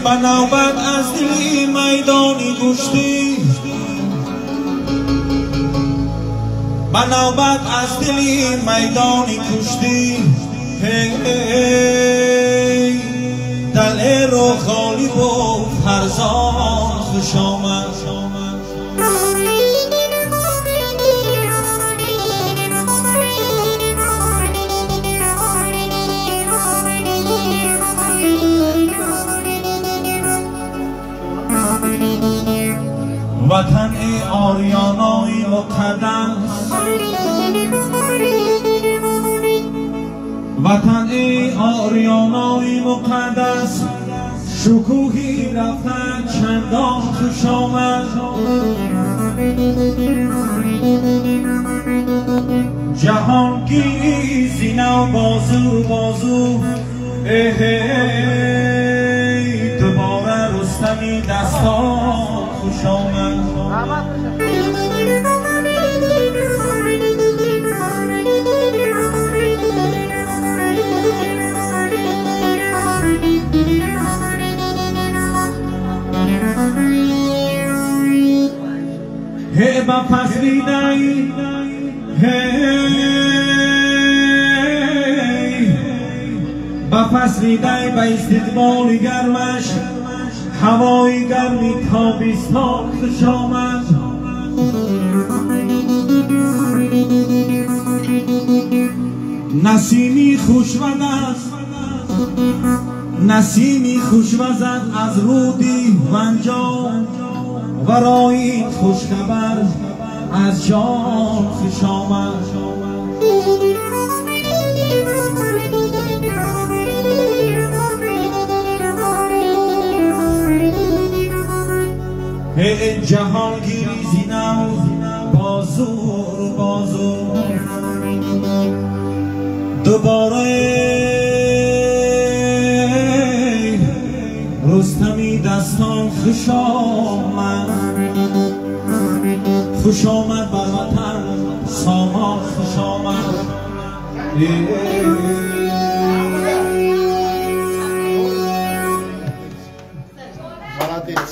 Ба навбат аз дили майдони гӯштӣ, ба навбат аз дили майдони куштӣ, далеру ғолибу фарзон хуш омад. Ватан ориёнои муқаддас, ватан ориёнои муқаддас, шукӯҳи рафтан чандон хуш омад. Ҷаҳонгири зинав бозу бозу, дубора Рустами дастон хуш омад. Ҳе ба фасли дай, ба фасли дай, ба истиқболи гармаш, ҳавои гарми тобистон хуш омад. Насими хушвазад, насими хушвазад аз руди Ванҷон, варои хушхабар аз ҷон хуш омад. Эй ҷаҳонгири зинав бозур бозу, дубора Рустами дастон хуш омад. Хуш омад бар ватан сомон хуш омад. Молодец.